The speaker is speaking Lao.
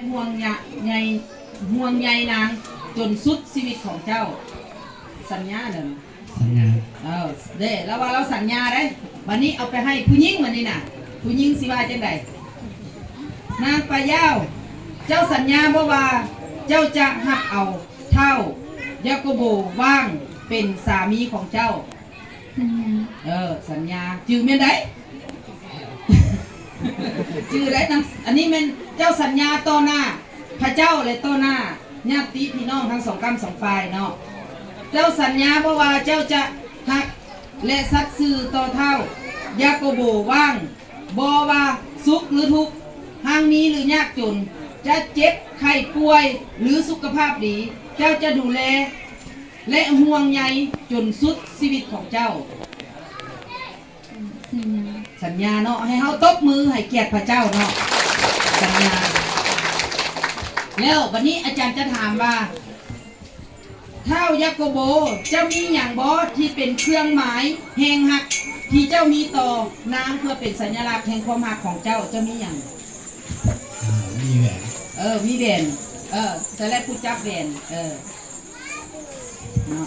ຫ່ວງໃຍ ຫ່ວງໃຍນາງຈົນສຸດຊີວິດຂອງເຈົ້າ. ສັນຍາເດີ. ສັນຍາ. ເອີ ເດ້ ລາວວ່າລາວສັນຍາເດ້. ບັດນີ້ເອົາໄປໃຫ້ຜູ້ຍິງ ບັດນີ້ນະ ຜູ້ຍິງຊິວ່າຈັ່ງໃດ? ນາງປາຍາວ, ເຈົ້າສັນຍາບໍ່ວ່າເຈົ້າຈະຮັບເອົາທ້າວຢາໂກໂບຫວ່າງເປັນສາມີຂອງເຈົ້າ? ສັນຍາ. ເອີ ສັນຍາ. ຈື່ແມ່ນໃດ? ຈື່ໄດ້ນຳ. ອັນນີ້ແມ່ນເຈົ້າສັນຍາຕໍ່ໜ້າພະເຈົ້າ ແລະ ຕໍ່ໜ້າຍາດຕິພີ່ນ້ອງທັງສອງກ້ຳສອງຝ່າຍເນາະ. ເຈົ້າສັນຍາບໍ່ວ່າເຈົ້າຈະຮັກ ແລະ ສັດຊື່ຕໍ່ທ້າວຢາໂກໂບຫວ່າງ ບໍ່ວ່າສຸກ ຫຼື ທຸກ, ຮັ່ງມີ ຫຼື ຍາກຈົນ, ຈະເຈັບໄຂ້ປ່ວຍ ຫຼື ສຸຂະພາບດີ, ເຈົ້າຈະດູແລ ແລະ ຫ່ວງໃຍຈົນສຸດຊີວິດຂອງເຈົ້າ. ສັນຍາ. ສັນຍາເນາະ. ໃຫ້ເຮົາຕົບມືໃຫ້ກຽດພະເຈົ້າເນາະ. ສັນຍາ. ແລ້ວບັດນີ້ອາຈານຈະຖາມວ່າ ທ້າວຢາໂກໂບ ເຈົ້າມີຫຍັງບໍ່ທີ່ເປັນເຄື່ອງໝາຍແຮງຮັກທີ່ເຈົ້າມີຕໍ່ນາງ ເພື່ອເປັນສັນຍາລັກແຫ່ງຄວາມຮັກຂອງເຈົ້າ? ເຈົ້າມີຫຍັງ? ອ່າ ມີແຫວນ. ເອີ ມີແຫວນ. ເອີ ແຕ່ລະຜູ້ຈັບແຫວນ. ເອີ ເນາະ.